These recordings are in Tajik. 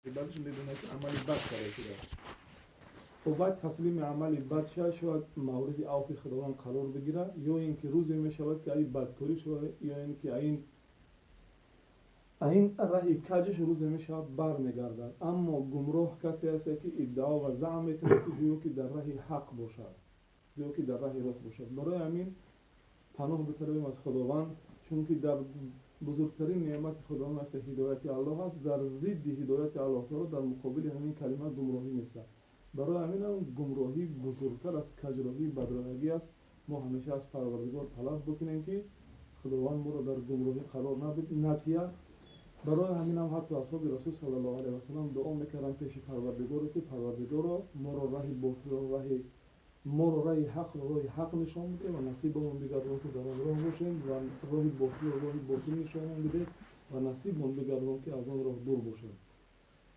Бадаш мебинад, ки амали бад карда шудааст. Хуб, бояд таслими амали бад шавад, шояд мавриди авфи Худованд қарор бигирад, ё ин ки рӯзе мешавад, ки ай бадкорӣ шавад, ё ин ки ин раҳи каҷаш рӯзе мешавад, бармегардад. Аммо гумроҳ касе аст, ки иддао ва заъм мекунад, ки гӯё ки дар раҳи ҳақ бошад, гӯё ки дар раҳи рост бошад. Барои ҳамин паноҳ биталабем аз Худованд, чунки дар бузургтарин неъмати Худованд вақте ҳидояти Аллоҳ аст, дар зидди ҳидояти Аллоҳ таоло, дар муқобили ҳамин калима гумроҳӣ меистад. Барои ҳамин ҳам гумроҳӣ бузургтар аз каҷроҳӣ, бадроҳагӣ аст. Мо ҳамеша аз Парвардигор талаб бикунем, ки Худованд моро дар гумроҳӣ қарор надиҳад. Барои ҳамин ҳам ҳатто асҳоби Расул саллаллоҳу алайҳи васаллам дуо мекарданд пеши Парвардигоре, ки Парвардигоро, моро раҳи ботилро раҳи моро раҳи ҳақро роҳи ҳақ нишон бидеҳ ва насибамон бигардон, ки дар он роҳ бошем, ва роҳи ботилро роҳи ботил нишонон бидеҳ ва насибмон бигардон, ки аз он роҳ дур бошем.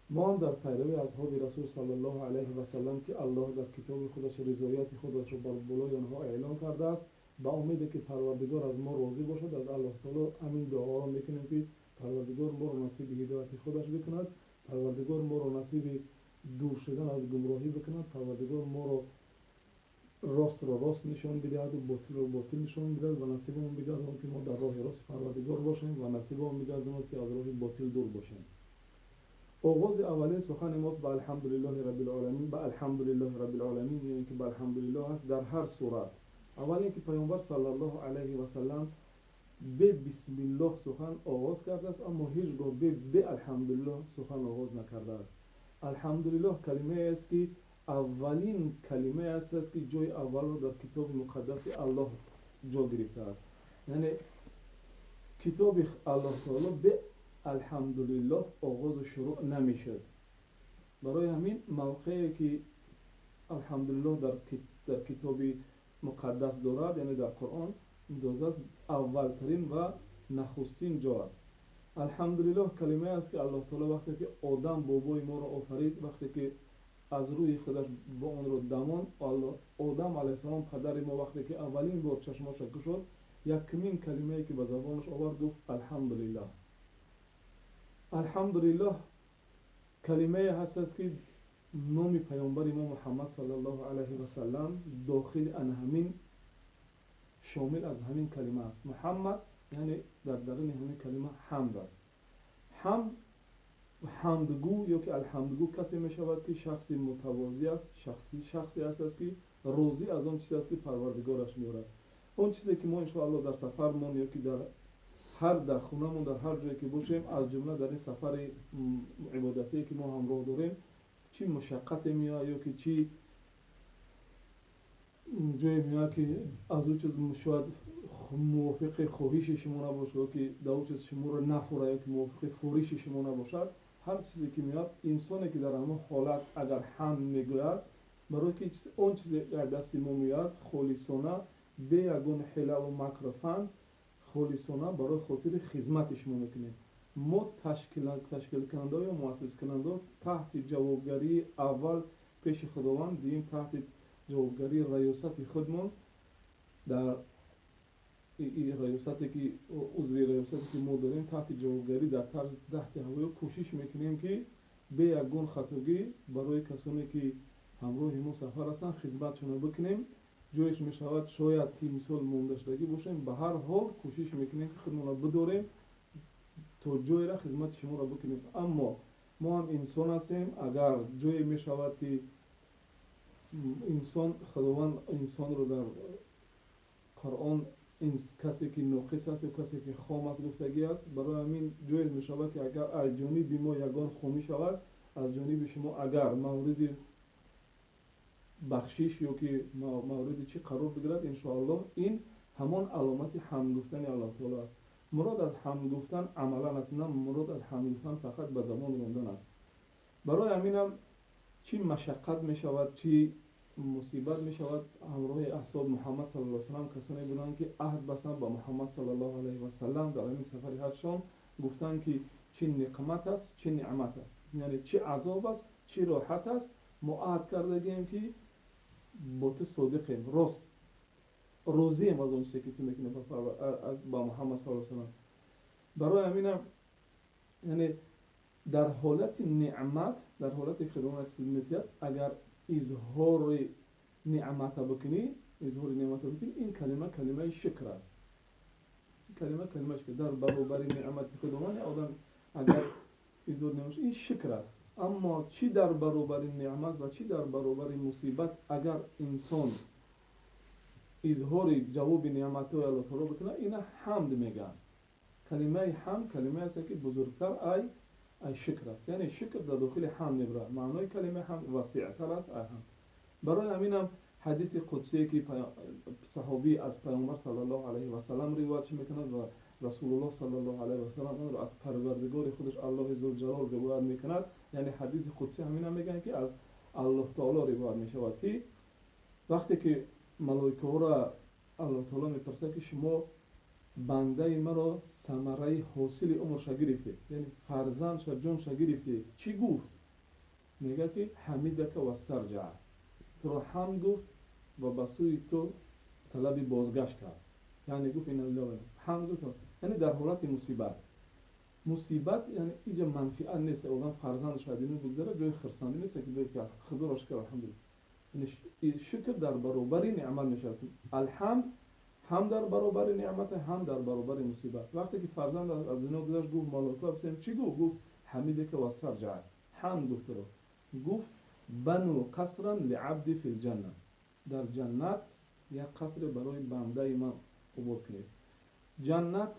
Мо ҳам дар пайравии асҳоби Расул саллаллоҳу алайҳи васаллам, ки Аллоҳ дар китоби худаш ризояти худашро бар болои онҳо эълон кардааст, ба умеде ки Парвардигор аз мо розӣ бошад, аз Аллоҳ таоло ҳамин дуоро мекунем, ки Парвардигор моро насиби ҳидояти худаш бикунад, Парвардигор моро насиби дур шудан аз гумроҳӣ бикунад, Парвардигор моро ростро рост нишон бидиҳаду ботилро ботил нишон бидиҳад ва насибамон бигардонад, ки мо дар роҳи рости Парвардигор бошем, ва насибамон бигардонад, ки аз роҳи ботил дур бошем. Оғози аввалин сухани мост ба алҳамдулиллоҳи раббил оламин, ба алҳамдулиллоҳи раббил оламин, ё ин ки ба алҳамдулиллоҳ аст дар ҳар сурат. Аввал ин ки Паёмбар саллаллоҳу алайҳи васаллам бе бисмиллоҳ сухан оғоз кардааст, аммо ҳеҷ гоҳ бе алҳамдулиллоҳ сухан оғоз накардааст. Алҳамдулиллоҳ калимае аст, ки аввалин калимае аст, ки ҷои аввалро дар китоби муқаддаси Аллоҳ ҷо гирифтааст. Яъне китоби Аллоҳ таоло бе алҳамдулиллоҳ оғозу шурӯъ намешуд. Барои ҳамин мавқее ки алҳамдулиллоҳ дар китоби муқаддас дорад, яъне дар Қуръон додааст, аввалтарин ва нахустин ҷо аст. Алҳамдулиллоҳ калимае аст, ки Аллоҳ таоло вақте ки Одам бобои моро офарид, вақте ки аз рӯи худаш бо онро дамон, Одам алайҳиссалом, падари мо, вақте ки аввалин бор чашмоша кушод, якумин калимае ки ба забонаш овард, гуфт: алҳамдулиллоҳ. Алҳамдулиллоҳ калимае ҳаст, ки номи паёмбари мо Муҳаммад саллаллоҳу алайҳи васаллам дохили ана ҳамин, шомил аз ҳамин калима аст. Муҳаммад, яъне дар даруни ҳамин калима ҳамд аст. Ҳамд, ҳамдгӯ ё ки алҳамдгӯ касе мешавад, ки шахси мутавозӣ аст, шахсе аст, ки розӣ аз он чизе аст, ки Парвардигораш меорад. Он чизе ки мо иншоаллоҳ дар сафармон ё ки дар хонамон, дар ҳар ҷое ки бошем, аз ҷумла дар ин сафари ибодатие ки мо ҳамроҳ дорем, чӣ мушаққате меояд ё ки чӣ ҷое меояд, ки аз ӯ чиз шояд мувофиқи хоҳиши шумо набошад ё ки дар ӯ чиз шуморо нафурад ё ки мувофиқи фуриши шумо набошад, ҳар чизе ки меояд, инсоне ки дар ҳамон ҳолат агар ҳамд мегӯяд, барои ки он чизе дар дасти мо меояд, холисона, бе ягон ҳилаву макру фан, холисона барои хотири хизмати шумо мекунем. Мо ташкилкунандао ё муассискунандао таҳти ҷавобгарии аввал пеши Худованд, дуюм таҳти ҷавобгарии раёсати худмон, дар раёсате ки узви раёсате ки мо дорем, таҳти ҷавобгарӣ, дар таҳти ҳавоё кӯшиш мекунем, ки бе ягон хатогӣ барои касоне ки ҳамроҳи мо сафар ҳастанд, хизматшонро бикунем. Ҷоеш мешавад, шояд ки мисол мондашудагӣ бошем, ба ҳар ҳол кӯшиш мекунем, ки худмонро бидорем, то ҷоеро хизмати шуморо бикунем. Аммо мо ҳам инсон ҳастем. Агар ҷое мешавад, ки инсон, Худованд инсонро дар Қуръон касе ки ноқис аст ё касе ки хом аст гуфтагӣ аст. Барои ҳамин ҷое мешавад, ки агар аз ҷониби мо ягон хомӣ шавад, аз ҷониби шумо агар мавриди бахшиш ё ки мавриди чӣ қарор бигирад, иншоаллоҳ, ин ҳамон аломати ҳамд гуфтани Аллоҳ таоло аст. Мурод аз ҳамд гуфтан амалан аст, на мурод аз ҳамд гуфтан фақат ба забон рондан аст. Барои ҳаминам чӣ машаққат мешавад, чӣ мусибат мешавад, ҳамроҳи асҳоб Муҳаммад саллаллоҳу алайҳи васаллам касоне буданд, ки аҳд бастанд ба Муҳаммад саллаллоҳу алайҳи васаллам дар ҳамин сафари ҳаҷшон, гуфтанд, ки чӣ неъмат аст, чӣ неъмат аст, яъне чӣ азоб аст, чӣ роҳат аст, мо аҳд кардагием, ки бо ту содиқем, рост розием аз он чизе ки ту мекунӣ ба Муҳаммад саллаллоҳу алайҳи васаллам. Барои ҳаминам, яъне Дар ҳолати неъмат, дар ҳолати Худованд чиз метиҳад, агар изҳори неъмата бикунӣ, изҳори неъмата бикунӣ, ин калима калимаи шукр аст. Калима калимаи шукр. Дар баробари неъмати Худованд одам агар изҳор неъмат, ин шукр аст. Аммо чӣ дар баробари неъмат ва чӣ дар баробари мусибат агар инсон изҳори ҷавоби неъматҳои Аллоҳ таоло бикунад, ина ҳамд мегӯянд. Калимаи ҳамд калимае аст, ки бузургтар ай шукр аст. Яъне шукр дар дохили ҳамд мебарад. Маънои калимаи ҳамд васеътар аст ай ҳамд. Барои ҳаминам ҳадиси қудсие, ки саҳобӣ аз Пайғамбар саллаллоҳу алайҳи васаллам ривоят мекунад ва Расулуллоҳ саллаллоҳу алайҳи васаллам онро аз Парвардигори худаш Аллоҳи Зулҷалол ривоят мекунад. Яъне ҳадиси қудсӣ ҳамина мегӯянд, ки аз Аллоҳ таоло ривоят мешавад, ки вақте ки малоикаҳоро Аллоҳ таоло мепурсад, ки шумо бандаи маро самараи ҳосили умрша гирифтед, яъне фарзандша, ҷонша гирифтед, чӣ гуфт? Мегӯяд, ки ҳамидака вастарҷаа, туро ҳамд гуфт ва ба сӯи ту талаби бозгашт кард. Яъне гуфт инна лиллаҳи, ҳамд гуфт. Яъне дар ҳолати мусибат, мусибат яъне иҷа манфиат нест. Одам фарзандаш аз дунё бигзарад, ҷои хурсандӣ нест, ки бигӯяд, ки Худоро шукр, алҳамдулилла. Яъне шукр дар баробари неъмат мешавад. Алҳамд ҳам дар баробари неъмат, ҳам дар баробари мусибат. Вақте ки фарзанд аз дунё гузашт, гуфт малоика пурсидем, чӣ гуфт? Гуфт ҳамидака вастарҷаа, ҳамд гуфт туро. Гуфт бану қасран лиабди фил ҷанна, дар ҷаннат як қасре барои бандаи ман обод кунед. Ҷаннат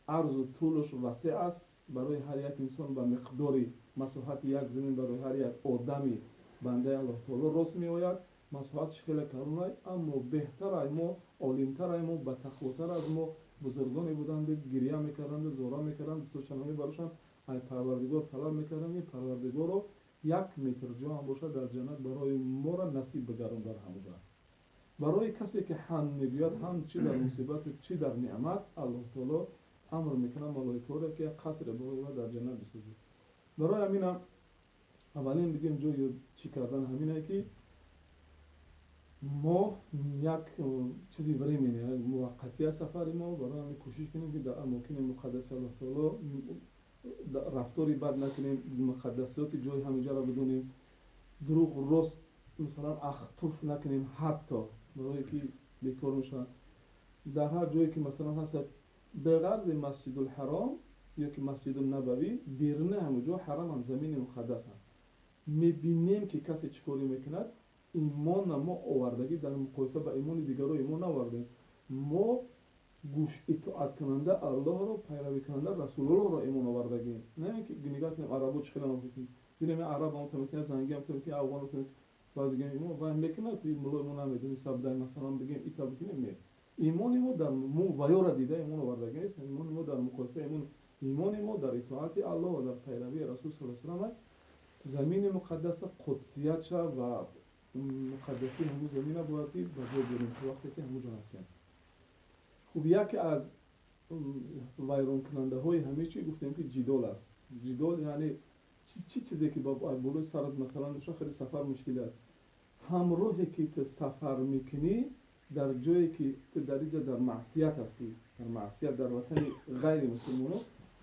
арзу тӯлаш васеъ аст, барои ҳар як инсон ба миқдори масоҳати як замин барои ҳар як одами бандаи Аллоҳ таоло рост меояд. Масоҳатш хеле калон, аммо беҳтар ай мо, олимтар ай мо, батақвотар аз мо бузургоне буданд, гиря мекарданд, зора мекарданд, дасточанони барошон ай Парвардигор талаб мекарданд, ки Парвардигоро як метр ҷо ҳам бошад дар ҷаннат барои моро насиб бигардон. Дар ҳамуҷа барои касе ки ҳамд мегӯяд, ҳам чӣ дар мусибату чӣ дар неъмат, Аллоҳ таоло амр мекунад малоикаҳоро, ки як қасре барои ва дар ҷаннат бисозед. Барои ҳаминам аввалин бигем ҷои чӣ кардан ҳамине, ки мо як чизи временный, як муваққатӣ аст сафари мо. Барои ҳамин кӯшиш кунем, ки дар амокини муқаддаси Аллоҳ таоло рафтори бад накунем, муқаддасиёти ҷои ҳаминҷаро бидонем, дурӯғ рост масалан ахтуф накунем, ҳатто барое ки бекор мешаванд. Дар ҳар ҷое ки масалан ҳаст, беғарзи Масҷидулҳаром ё ки Масҷидуннабавӣ, беруни ҳамин ҷо ҳараманд, замини муқаддасанд. Мебинем, ки касе чӣ корӣ мекунад, имона мо овардагӣ дар муқоиса ба имони дигаро имон наовардем. Мо гӯш итоаткунанда Аллоҳро, пайравикунанда Расулуллоҳро имон овардагем, на ин ки нигоҳ кунем арабо чӣ хела мекунем, бинем араб ҳам мекунад, занги ҳам мекунад, афғон ҳам мекунад, баъд бигем имон вай мекунад, муллои мо намедонем сабдай масалан бигем ита бикунем. Не, имони мо дар мо ваёра дида имон овардагӣ нест. Имони мо дар муқоиса имони мо дар итоати Аллоҳ ва дар пайравии Расул саллаллоҳу алайҳи васаллам. Замини муқаддаса қудсиятша ва муқаддасии ҳамун замина бояд ки ба ҷо биёрем то вақте ки ҳамун ҷо ҳастем. Хуб, яке аз вайронкунандаҳои ҳамин чи гуфтем, ки ҷидол аст. Ҷидол яъне чӣ? Чизе ки болои сарат масалан доша, хеле сафар мушкилӣ аст. Ҳамроҳе ки ту сафар мекунӣ, дар ҷое ки ту дар инҷа дар маъсият ҳастӣ, дар маъсият, дар ватани ғайри мусулмоно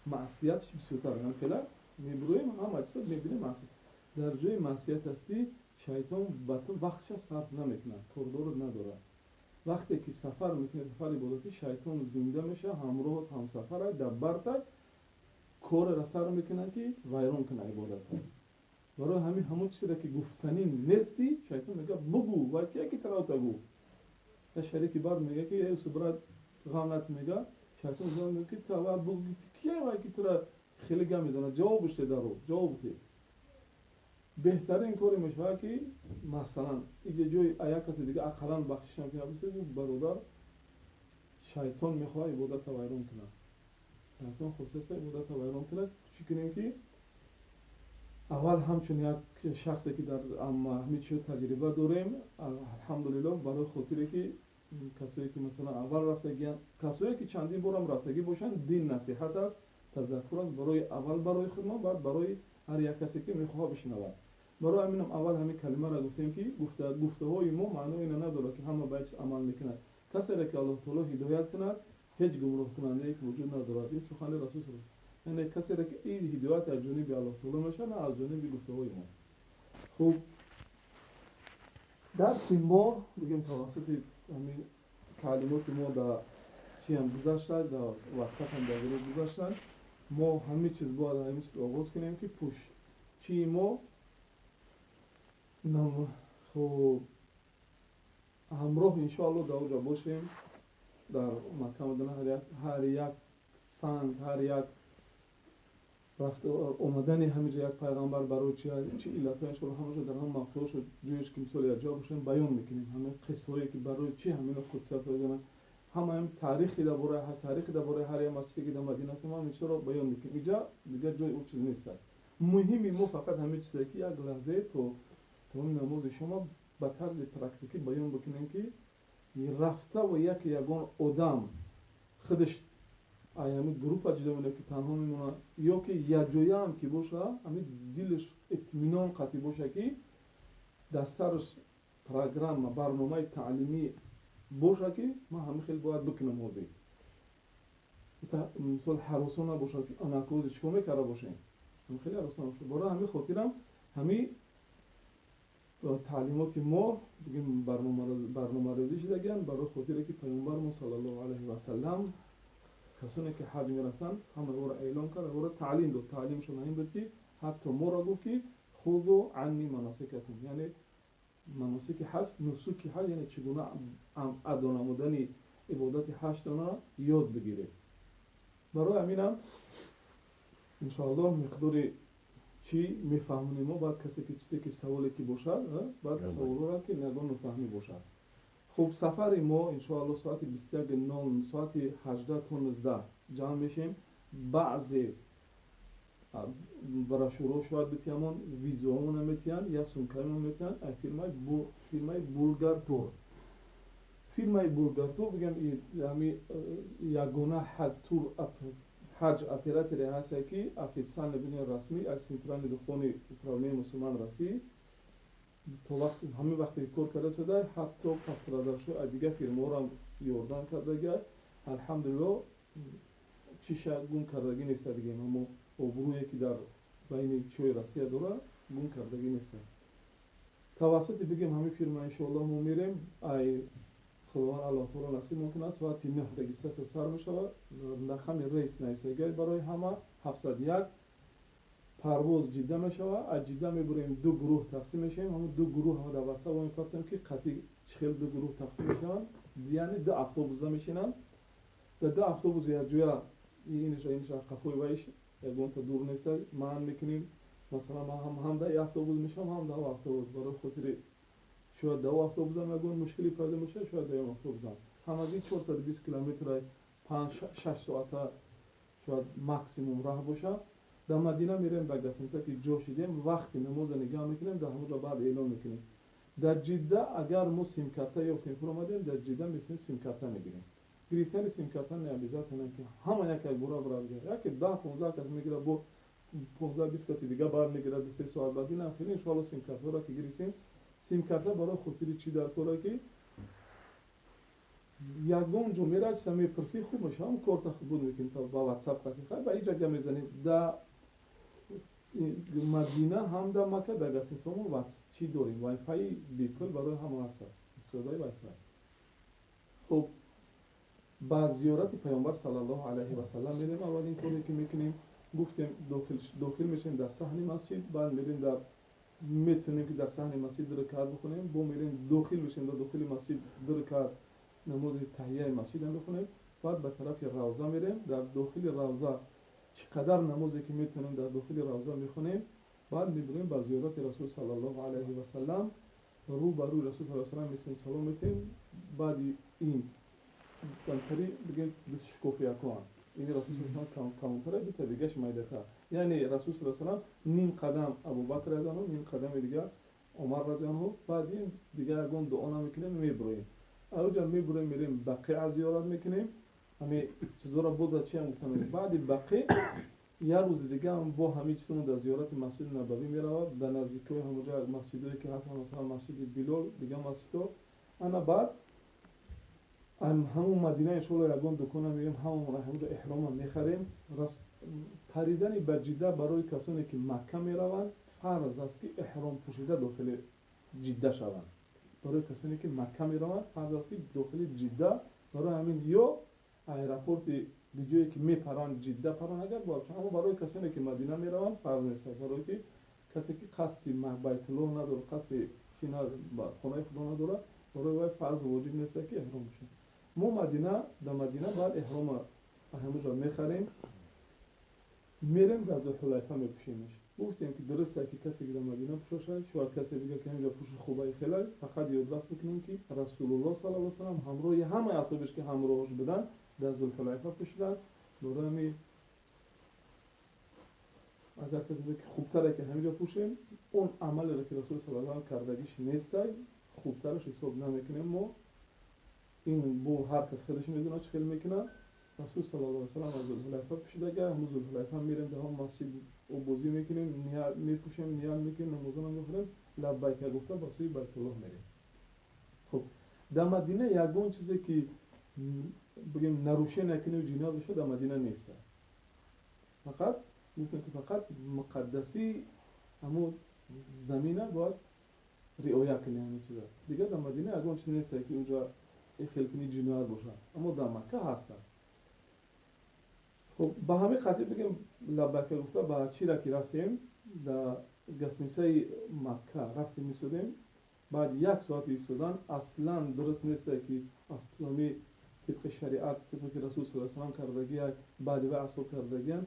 маъсиятш бисёртар, хела мебурӯем, ҳама чиза мебинем маъсият. Дар ҷои маъсият ҳастӣ, шайтон ба ту вақтша сарф намекунад, кордорат надорад. Вақте ки сафар мекунӣ, сафари ибодатӣ, шайтон зинда мешавад, ҳамроҳат, ҳамсафарай, дар бартай кореро сар мекунад, ки вайрон кунад ибодатро. Барои ҳамин ҳамон чизеро ки гуфтанӣ нестӣ, шайтон мегӯяд бугӯ. Вай кия ки таравта гуфт, я шарики бар мегӯяд, ки эй брат, ғам нат, мегӯяд. Шайтон мегӯяд, ки ту аввал бугӯ, кия вай ки тура хеле гап мезанад, ҷавобш те, даро ҷавоб те. Беҳтарин коре мешавад, ки масалан иҷа ҷои як касе дига ақаллан бахшишам кунад, бародар, шайтон мехоҳад ибодатро вайрон кунад, шайтон хостааст ибодатро вайрон кунад. Чӣ кунем, ки аввал ҳамчун як шахсе ки дар ҳамин чиз таҷриба дорем, алҳамдулиллоҳ, барои хотире ки касое ки масалан аввал рафтагиянд, касое ки чандин борам рафтагӣ бошанд, дин насиҳат аст, тазаккур аст, барои аввал барои худмон, баъд барои ҳар як касе ки мехоҳад бишнавад. Барои ҳаминам аввал ҳамин калимаро гуфтем, ки гуфтаҳои мо маънои ина надорад, ки ҳама ба чиз амал мекунад. Касере ки Аллоҳ таоло ҳидоят кунад, ҳеҷ гумроҳкунандае вуҷуд надорад. Ин сухани Расул. Яъне касеро ки ин ҳидоят аз ҷониби Аллоҳ таоло мешавад, на аз ҷониби гуфтаҳои мо. Хуб, дарси мо бигем тавассути ҳамин таълимоти мо дар чиам гузашта, дар ватсапам дар гурӯҳ гузашта, мо ҳамин чиз бояд ҳамин чиз оғоз кунем, ки пуштчии мо хуб ҳамроҳ иншоалло дар оҷа бошем, дар Макка Мадина ҳар як санг, ҳар як рафта омадани ҳамиҷа як пайғамбар барои чи иллатҳо, иншоалло ҳамаша дар ҳам мавқеъҳошо ҷоеш ки мисол якҷо бошем баён мекунем. Ҳамин қиссаҳое ки барои чи ҳамино қудсият пайдо доранд, ҳама ҳам таърихи дар бораи ҳар таърихи дар бораи ҳар як масҷиде ки дар Мадина аст, ҳама чизро баён мекунем. Иҷа дигар ҷои ӯ чиз нест. Муҳими мо фақат ҳамин чизе ки як лаҳзае то тамоми намози шумо ба тарзи практикӣ баён бикунем, ки рафта ва як ягон одам худаш ҳамин группа ҷудо мекунад, ки танҳо мемонад, ё ки якҷояам ки боша, ҳамин дилаш итминон қатъӣ боша, ки дар сараш программа, барномаи таълимӣ боша, ки ман ҳамин хел бояд бикунам. Ҳозир мисол ҳаросон набошад, ки анакози чӣ кор мекарда бошем, ҳамин хеле ҳаросон набошад. Барои ҳамин хотирам ҳамин таълимоти мо бигем барномарезӣ шудагианд, барои хотире ки паёмбармон саллаллоҳу алайҳи васаллам касоне ки ҳаҷ мерафтанд, ҳама ӯро эълон кард, ӯро таълим дод. Таълимшон ҳамин буд, ки ҳатто моро гуфт, ки خذوا عني مناسككم, яъне маносики ҳаҷ, нусуки ҳаҷ, яъне чӣ гуна адо намудани ибодати ҳаҷтона ёд бигиред. Барои ҳаминам иншоаллоҳ миқдори чӣ мефаҳмонем мо. Баъд касе ки чизе ки саволе ки бошад, баъд саволҳоро ки ягон нофаҳмӣ бошад. Хуб, сафари мо иншоаллоҳ соати 21:00, соати 18 то 19 ҷамъ мешем. Баъзе брошюраҳо шояд битиҳамон, визаомона метиҳанд, як сумкаимон метиҳанд. Фирмаи Булгартур, фирмаи Булгартур бигем, ҳами ягона тур ҳаҷ операторе ҳасте, ки официально бигем расмӣ аз Центральный духовный управление мусулман России то вақт ҳамин вақте ки кор карда шуда, ҳатто пострадавшо аз дигар фирмаҳоро ёрдам кардага. Алҳамдулилло, чиша гум кардагӣ неста, дигем ҳамо обрӯе ки дар байни чиҳои Россия дора, гум кардагӣ неста. Тавассути бигем ҳамин фирма иншоаллоҳ мо мерем. Ай Худованд Аллоҳ таоло насиб кунад, соати 9 регистрация сар мешавад. Рақами рейс нависагиай барои ҳама 701. Парвоз Ҷидда мешавад. Аз Ҷидда мебурем, ду гурӯҳ тақсим мешавем. Ҳамон ду гурӯҳ дар ватсап мепартем, ки қатъи чӣ хел ду гурӯҳ тақсим мешаванд, яъне ду автобуса мешинанд. Дар ду автобус якҷоя иниша иниша қафои вайш ягонта дур неста маън мекунем. Масалан, ман ҳам дар автобус мешавам, ҳам дар автобус, барои хотири шояд дар автобусам ягон мушкиле пайдо мешавад, шояд дар ягон автобусам. Ҳамагӣ 420 километра, 5-6 соата шояд максимум раҳ бошад. Дар Мадина мерем, ба гостиница ки ҷо шидем, вақти намоза нигаҳ мекунем, дар ҳамонҷо баъд эълон мекунем. Дар Ҷидда агар мо симкарта ёфтем, фуромадем, дар Ҷидда месем, симкарта мегирем. Гирифтани симкарта не обязательно ки ҳама як як бора бара бигирад. Яке 10-15 кас мегирад, бо 15-20 каси дига бар мегирад 2-3 соат баъд. Инам хеле иншоалло симкартаро ки гирифтем, симкарта барои хотири чӣ дар кора, ки ягон ҷо мерад, чиза мепурсӣ, хуб мешавад, ҳам корта буд мекунем ба ватсап қатӣ, хай ба иҷа гап мезанем. Да Мадина ҳам дар Макка дар гостиницаҳо мо чӣ дорем, вайфаи бепул барои ҳама ҳаст, истифодаи вайфай. Хуб, ба зиёрати паёмбар саллаллоҳу алайҳи васаллам мерем. Аввалин коре ки мекунем, гуфтем, дохил мешавем дар саҳни масҷид, баъд мерем дар метавонем ки дар саҳни масҷид ду ракаат бихонем, бо мерем дохил мешавем дар дохили масҷид, ду ракаат намози таҳияи масҷидам бихонем, баъд ба тарафи равза мерем. Дар дохили равза чӣ қадар намозе ки метавонем дар дохили равза мехонем. Баъд мебурем ба зиёрати Расул саллаллоҳу алайҳи васаллам, рӯ ба рӯи Расул саллаллоҳу саллам месем, салом метем. Баъди ин камтари бигем шикофи якоан ини Расул саллаллоҳу калонтара, бита дигаш майдатар, яъне Расул саллаллоҳу саллам ним қадам Абубакр разиаллоҳу, ним қадами дигар Умар разиаллоҳу. Баъд ин дигар ягон дуо намекунем, мебуроем. Аоҷа мебуроем, мерем Бақиа зиёрат мекунем. Ҳами чизоро бода чиам гуфтам. Баъди Бақӣ як рӯзи дига бо ҳамин чизмон дар зиёрати Масҷиди Набавӣ меравад, дар наздикиҳои ҳамонҷа масҷидое ки ҳастанд, масалан масҷиди Билол, дигар масҷидҳо. Ана баъд ҳамун Мадина иншоалло ягон дукона меоем, ҳамон ҳамонҷо эҳрома мехарем. Паридани ба Ҷидда барои касоне, ки Макка мераванд, фарз аст, ки эҳром пӯшида дохили Ҷидда шаванд. Барои касоне, ки Макка мераванд, фарз аст, ки дохили Ҷидда. Барои ҳамин ё аэропорти ҷое, ки мепаранд, Ҷидда паранд, агар бояд. Аммо барои касоне, ки Мадина мераванд, фарз нест, барое ки касе, ки қасди Байтуллоҳ надорад, қасди чи, хонаи Худо надорад, барои вай фарз воҷиб нест, ки эҳром бошад. Мо Мадина, дар Мадина бояд эҳрома ҳамуҷо мехарем, мерем, дар Зулҳулайфа мепӯшемш. Гуфтем, ки дуруст ки касе, ки дар Мадина пӯшошад, шояд касе бига, ки ҳамҷо пӯши хубаи хелай. Фақат ёдрас бикунем, ки Расулуллоҳ саллаллоҳу алайҳи васаллам ҳамроҳи ҳамаи асҳобеш, ки ҳамроҳш буданд, дар Зулҳулайфа пӯшиданд. Барои ҳамин агар касе бига, ки хубтаре, ки ҳаминҷо пӯшем, он амалеро, ки Расул саллаллоҳу алайҳи васаллам кардагиш нестай, хубтараш ҳисоб намекунем мо. Ин бо ҳар кас худаш медонад, чӣ хел мекунад. Расул саллаллоҳу алайҳи васаллам аз Зулҳулайфа пӯшидага, ҳамун Зулҳулайфа мерем, дар ҳамон масҷид обозӣ мекунем, мепӯшем, ният мекунем, намозона мехонем, лаббайка гуфта, ба сӯи Байтуллоҳ мерем. Хуб, дар Мадина ягон чизе, ки бигем, нарушение кунем, ҷиноят бошад, дар Мадина неста. Фақат гуфтем, ки фақат муқаддасии ҳамун замина бояд риоя кунем, ҳамин чиза. Дигар дар Мадина ягон чиз неста, ки уҷа хел кунӣ, ҷиноят бошад, аммо дар Макка ҳастанд. Хуб, ба ҳамин қатъи бигем, лаббайка гуфта, ба чира ки рафтем, дар гостиницаи Макка рафтем, истодем. Баъд як соати истодан аслан дуруст несте, ки ами тибқи шариат, тибқи ки Расул саллаллоҳу алайҳи васаллам кардагия, баъди вай асҳоб кардагиян,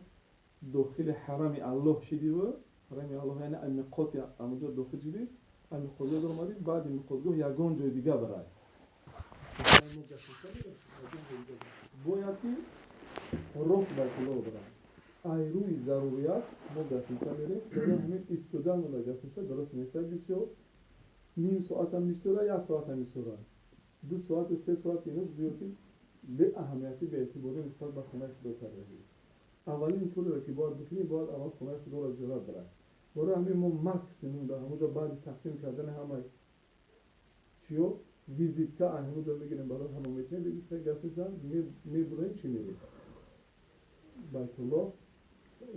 дохили ҳарами Аллоҳ шидиву, ҳарами Аллоҳ, яъне миқоти амуҷо дохил шидӣ, миқотгоҳ даромадӣ, баъди миқотгоҳ ягон ҷои дига барай. Бояд ки рост Байтуллоҳ барад. Ай рӯи зарурият мо гостиница мерем. Барои ҳамин истодан дар гостиница дуруст нест бисёр. Ним соатам истода, як соатам истода, 2 соату 3 соат, инош гӯё ки беаҳамиятӣ, беэътиборӣ нисбат ба хонаи Худо кардагӣ. Аввалин кореро, ки бояд бикунӣ, бояд аввал хонаи Худоро зиёрат барад. Барои ҳамин мо максимум дар ҳамонҷо баъди тақсим кардани ҳамаи чиё, визитка ҳамонҷо мегирем, барои ҳама метиҳем визитка гостиница, мебуроем, чӣ мерем? Байтуллоҳ.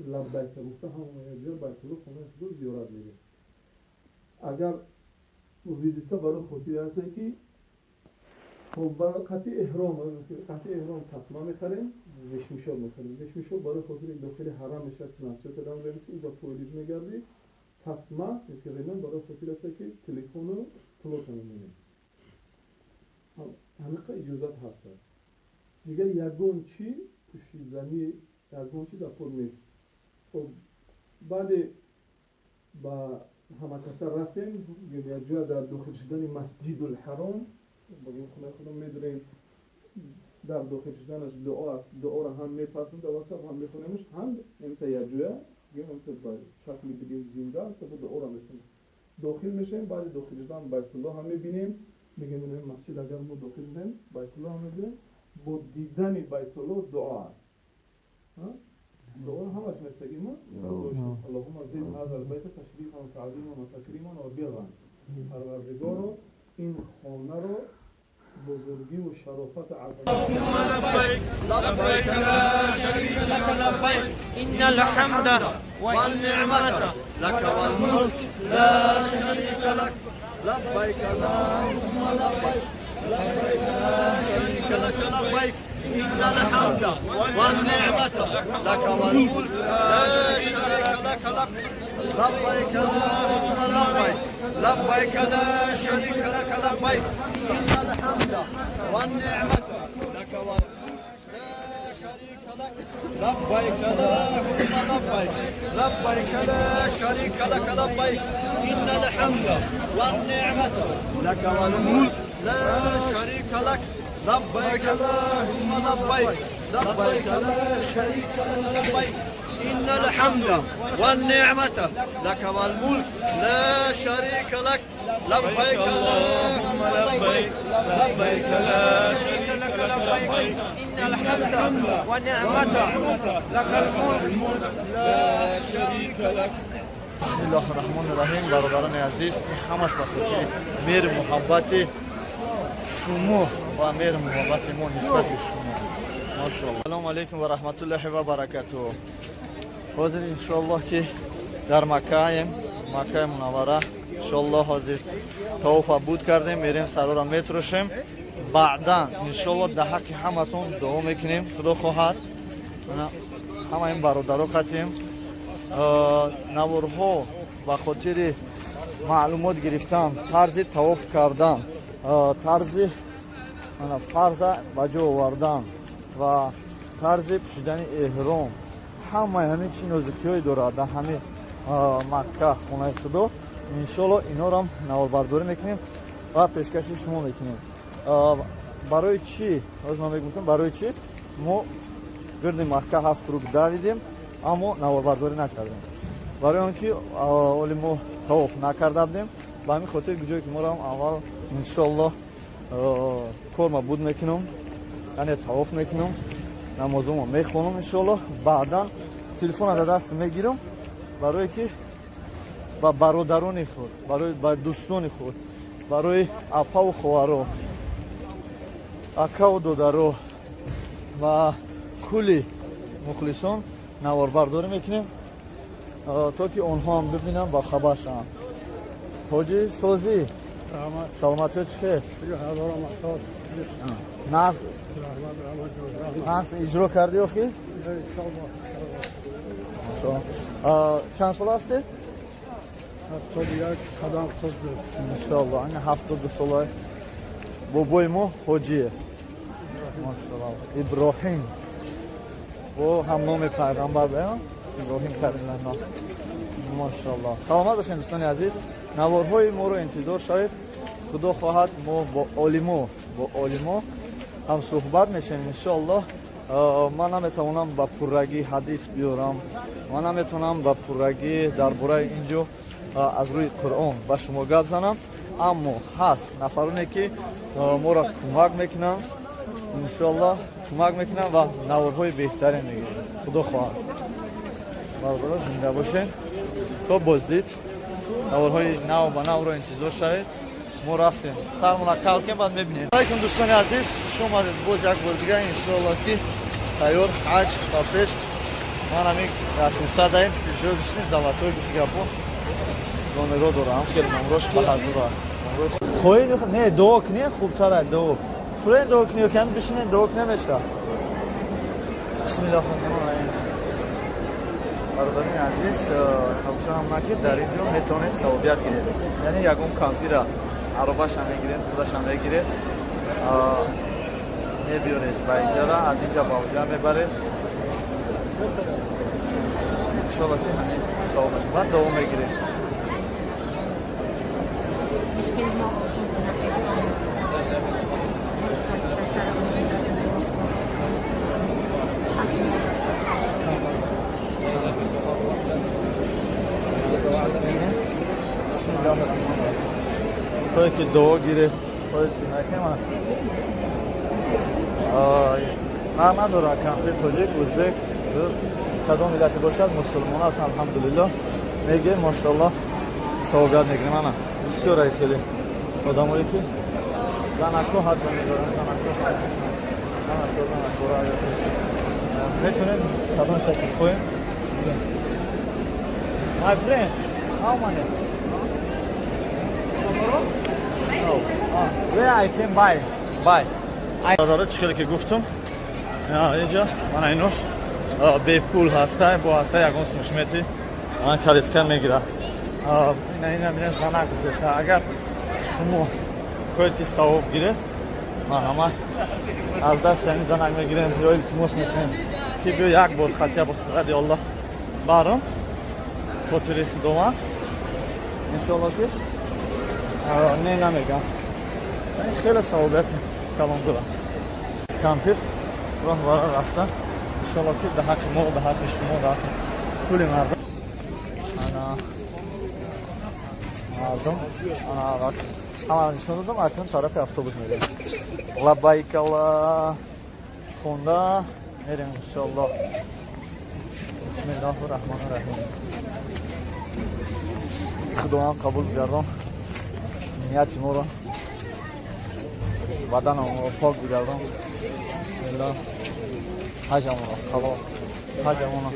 Лаббайка гуфта, ҳама якҷоя Байтуллоҳ, хонаи Худо, зиёрат мерем. Агар визитка барои хотире ҳасте, ки хоб, қатъи эҳром тасма мехарем, вещмешок мехарем. Вещмешок барои хотири дохили ҳарам мешавад, синасчо кардам, уҷа пойлиҷ мегардӣ. Тасма ки ремень барои хотир аста, ки телефону пулота мемонем. Ҳамиқа иҷозат ҳастад. Дигар ягон чӣ пӯшиданӣ, ягон чӣ дар кор нест. Хоб, баъде ба ҳамакаса рафтем, якҷоя дар дохил шудани Масҷидулҳаром, бигем, хонаи Худо медурем, дар дохил шуданаш дуо аст. Дуоро ҳам мепартем дар васат, ҳам мехонемш, ҳам имта якҷоя, бигем, ба шакли, бигем, зинда дуоро мехонем. Дохил мешавем, баъди дохил шудан Байтуллоҳ ҳам мебинем. Мегем, масҷид агар мо дохил шудем, Байтуллоҳ ҳам мебинем. Бо дидани Байтуллоҳ дуо, дуо ҳамаш месагим мо: اللهم زد هذا البيت تشريفا وتعظيما وتكريما وبرا. Парвардигоро, ин хонаро бузургиву шарофату азамат. لبيك لبيك لا شريك لك لبيك. إن الحمد والنعمة لك والملك لا شريك لك. لبيك اللهم لبيك، لبيك لا شريك لك لبيك، إن الحمد والنعمة لك والملك لا شريك لك. لبيك اللهم لبيك، لبيك لا شريك لك لبيك، إن الحمد والنعمة لك والملك لا شريك لك. لبيك اللهم لبيك، لبيك لا شريك لك لبيك، إن الحمد والنعمة لك والملك لا شريك لك. لبيك اللهم لبيك، لبيك لا شريك لك لبيك، إن الحمد والنعمة لك والملك لا شريك لك. لبيك اللهم لبيك، لبيك لا شريك لك لبيك، إن الحمد والنعمة لك الملك لا شريك لك. بسم الله الرحمن الرحیم. Бародарони азиз, ин ҳамаш ба хотири меҳри муҳаббати шумо ва меҳри муҳаббати мо нисбати шумо. Мо Машаллоҳ. Салому алейкум ва раҳматуллоҳи ва баракатуҳ. Ҳозир, иншоаллоҳ, ки дар Маккаем, Маккаи Мунаввара. Иншоаллоҳ, ҳозир тавофа буд кардем, мерем, сарора метрошем. Баъдан, иншоаллоҳ, дар ҳаққи ҳаматон дуо мекунем, Худо хоҳад. Ҳама ин бародаро қатем. Наворҳо ба хотири маълумот гирифтан, тарзи тавоф кардан, тарзи фарза ба ҷо овардан ва тарзи пӯшидани эҳром, ҳамаи ҳамин чӣ нозукиҳое дорад дар ҳамин Макка, хонаи Худо, иншоалло, инорам наворбардорӣ мекунем ва пешкаши шумо мекунем. Барои чӣ ҳозир ман мегӯям, барои чӣ мо гирди Макка ҳафт круг давидем, аммо наворбардорӣ накардем? Барои он ки оли мо тавоф накарда будем. Ба ҳамин хотир, ҷое ки морам, аввал, иншоалло, корма буд мекунам, яъне тавоф мекунам, намозомо мехонам, иншоалло, баъдан телефона дар даст мегирам, барое ки ба бародарони худ, барои ба дӯстони худ, барои апаву хоҳаро, акаву додаро ва кулли мухлисон наворбардорӣ мекунем, то ки онҳо ҳам бибинанд ва хабар шаванд. Ҳоҷӣ, созӣ, саломатиё, чӣ хел? Нағз, нағз иҷро кардӣ охир? Чанд сола ҳастед? Иншоалло, ана 72 сола бобои мо ҳоҷие, машоалло. Иброҳим, бо ҳамноми пайғамбар Иброҳим Каримлано, машоалло. Саломат бошед, дӯстони азиз, наворҳои моро интизор шавед. Худо хоҳад, мо бо олимо ҳам суҳбат мешавем, иншоаллоҳ. Ман наметавонам ба пуррагӣ ҳадис биёрам, ман наметавонам ба пуррагӣ дар бораи ин ҷо аз рӯи Қуръон ба шумо гап занам, аммо ҳаст нафароне, ки моро кӯмак мекунанд, иншоаллоҳ, кӯмак мекунанд ва наворҳои беҳтаре мегирем, Худо хоҳад. Бародаро, зинда бошед, то боздид. Наворҳои нав ба навро интизор шавед. Мо рафтем, сармона калкем, баъд мебинем. Алайкум, дӯстони азиз, хуш омадед боз як бор дига. Иншоалло, ки тайёр ҳаҷ ба пеш. Ман ҳамин расмисадаем, пешёдишни золотой гапо номеро дорам, хеле номрош ба ҳазура. Хоҳед, не, дуо кунед, хубтара дуо фурен, дуо кунед, кам бишинед, дуо кунед, мешава. Бисмиллоҳи раҳмони раҳим. Бародарони азиз, ҳавшанам накед, дар ин ҷо метавонед савобият гиред, яъне ягон кампира аробаша мегиред, худаша мегиред, мебиёред ба инҷара, аз инҷа ба онҷа мебаред. Иншоалло, ки ҳамин савоб мешавад, баъд дуо мегиред. مشکل ما Бисмиллоҳи раҳмони раҳим. Хоҳед ки дуо гиред, хоҳед ки накем, фарқ надорад, кампир тоҷик, узбек, рус, кадом миллате бошад, мусулмон аст, алҳамдулиллоҳ, мегӯем, мошоаллоҳ, савобият мегирем. Ана бисёрай хеле одамое ки занако ҳатто мезоранд, занако, занако, занакора метонем кадом шакл хоҳем. My friend, how many? Oh, where I can buy? Buy. Бародаро, чӣ хеле ки гуфтум, инҷа мана инош бепул ҳаста, бо ҳаста ягон сумшмети ман калиска мегира. Ина, ина бинед, занак гуфтеста, агар шумо хоҳед ки савоб гиред, марҳамат, аз дасти ҳамин занак мегирем ё илтимос мекунем, ки биё, як бор хотя бы ради Аллоҳ баром, хотири Худованд. Иншоалло, ки не намегам, хеле савобияти калон дорад. Кампир роҳ бара рафта, иншоалло, ки дар ҳаққи мо, дар ҳаққи шумо, дар ҳаққи кулли мардум. Ана мардум, ана ҳамаро нишон додам. Акнун тарафи автобус мерем, лаббайкалла хонда мерем, иншоалло. Бисмиллоҳу раҳмони раҳим. Худованд қабул бигардон нияти моро, баданамонро пок бигардон. Бисмиллоҳ. Ҳаҷамонро қалол, ҳаҷамонро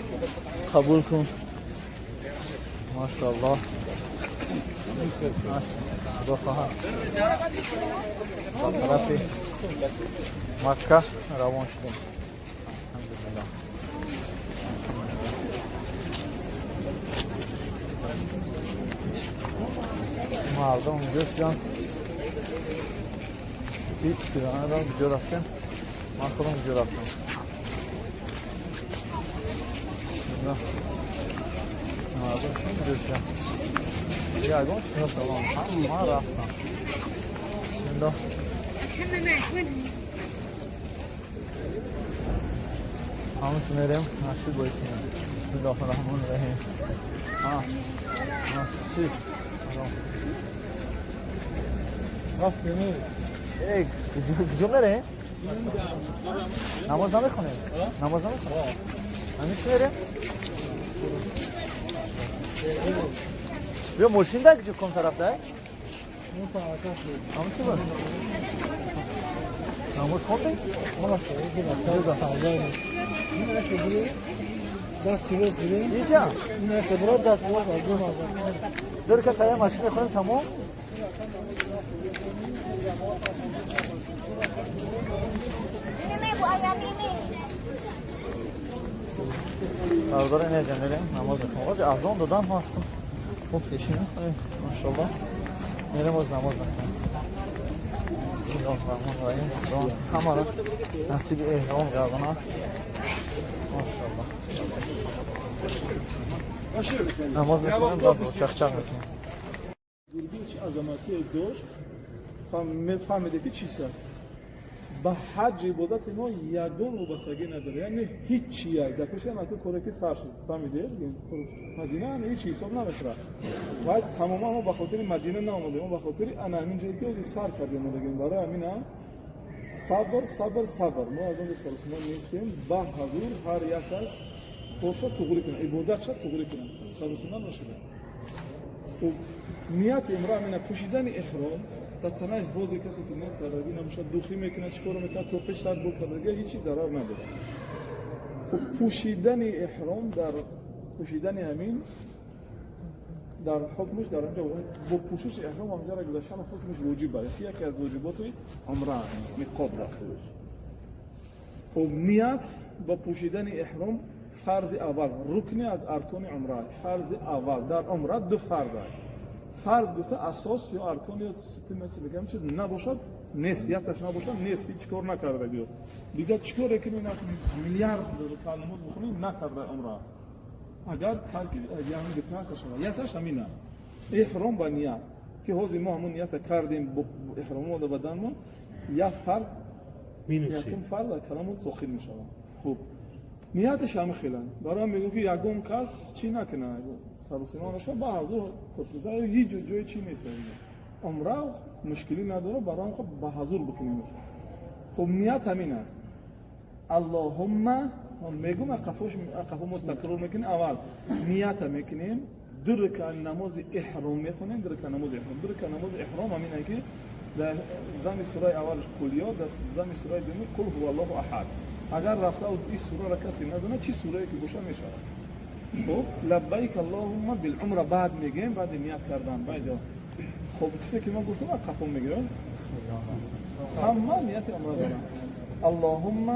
қабул кун. Машааллоҳ. Худо хоҳад, ба тарафи Макка равон шудем. Алҳамдулиллоҳ. Мардум инҷо шуданд. Ҳеҷ ки надорам, куҷо рафтем. Ман худам куҷо рафтам. Мардум инҷо шуданд. Ягон шиносалом ҳама рафтам. Бисмиллоҳ. Ҳамаси мерем, насиб боисем. Бисмиллоҳи раҳмони раҳим. Насиб. Эй, куҷо мерем? Намоз намехонем? Намоз намехонем? Ҳамин чӣ мерем? Биё, мошин дар куҷо ком тараф дай? Ҳамин чӣ буд? Намоз хондем? Иҷа? Дирка тая машин мехонем, тамом? Бародари инеҷа мерем, намоз мехонем. Ози азон додам, мо рафтем. Хуб пешин мехонем, машоаллоҳ. Мерем оз намоз мехонем. Бисмиллоҳи раҳмони раҳим. Худо ҳамаро насиби эҳром гардонад. Машоаллоҳ. Намоз мехонем, баъд чахчах мекунем. Дурбин чӣ азаматие дошт, мефаҳмиде ки чиз аст. Ба ҳаҷ ибодати мо ягон вобастагӣ надорад, яъне ҳеҷ чи як дар пеши ҳам коре ки сар шуд, фаҳмиде? Мадина ҳеҷ ҳисоб намешавад. Ва тамоман мо ба хотири Мадина наомадем, мо ба хотири ана ҳамин ҷое ки ҳозир сар кардем омадагем. Барои ҳамина сабр, сабр, сабр. Мо ягон ҷо саросима нестем. Ба ҳазур ҳар як аз корша туғрӣ кунад, ибодатша туғрӣ кунад, саросима нашуда. Хуб, нияти имра ҳамина пӯшидани эҳром дар танаи ҳозир касе ки ният кардагӣ набошад, духӣ мекунад, чӣ коро мекунад, то пеш сар бо кардагӣ ҳеҷ чиз зарар надорад. Хуб, пӯшидани эҳром дар пӯшидани ҳамин дар ҳукмаш дар онҷо бо пӯшиши эҳром ҳамҷара гузаштан ҳукмаш воҷиб аст, яке аз воҷиботи умра миқот дар худаш. Хуб, ният бо пӯшидани эҳром фарзи аввал, рукне аз аркони умра, фарзи аввал. Дар умра ду фарз аст. Фарз гуфта асос ё аркон ё бигам чиз набошад, нест, якташ набошад, нест, ҳеҷ кор накарда гӯё. Дигар чӣ коре кунӣ, нас миллиард ракъат намоз бихонӣ, накарда умра. Агар тарки яъне гуфта шавад, якташ ҳамина. Эҳром ба ният, ки ҳозир мо ҳамон нията кардем, эҳром мо дар баданмон, як фарз, якум фарз дар каламон сохил мешавад. Хуб, нияташ ҳамин хелан. Барои ҳам мегӯям ки ягон кас чӣ накунад, саросима нашавад, ба ҳазур пурсида ҳеҷ ҷое чӣ нест. Умра мушкилӣ надорад, барои ҳам хуб ба ҳазур бикунем. Хуб, ният ҳамин аст. Аллоҳумма мегӯм, қафо мо такрор мекунем. Аввал нията мекунем, ду ракъат намози эҳром мехонем, ду ракъат намози эҳром. Ду ракъат намози эҳром ҳамин аст ки дар зами сураи аввалаш қулё, дар зами сураи дуюмаш қул ҳуваллоҳу аҳад. Агар рафта ин сураро касе надонад, чӣ сурае ки боша мешавад. Хуб, лаббайк аллоҳумма билумра баъд мегӯем, баъди ният кардан. Баъд хуб, чизе ки ман гуфтам қафо мегирам. Ҳама нияти умра доранд. اللهم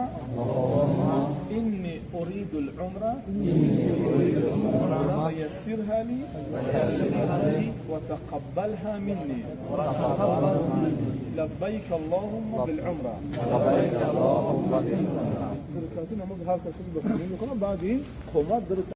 إني أريد العمرة فيسرها لي وتقبلها مني لبيك اللهم بالعمرة. لبيك اللهم بالعمرة. بعدين قمت.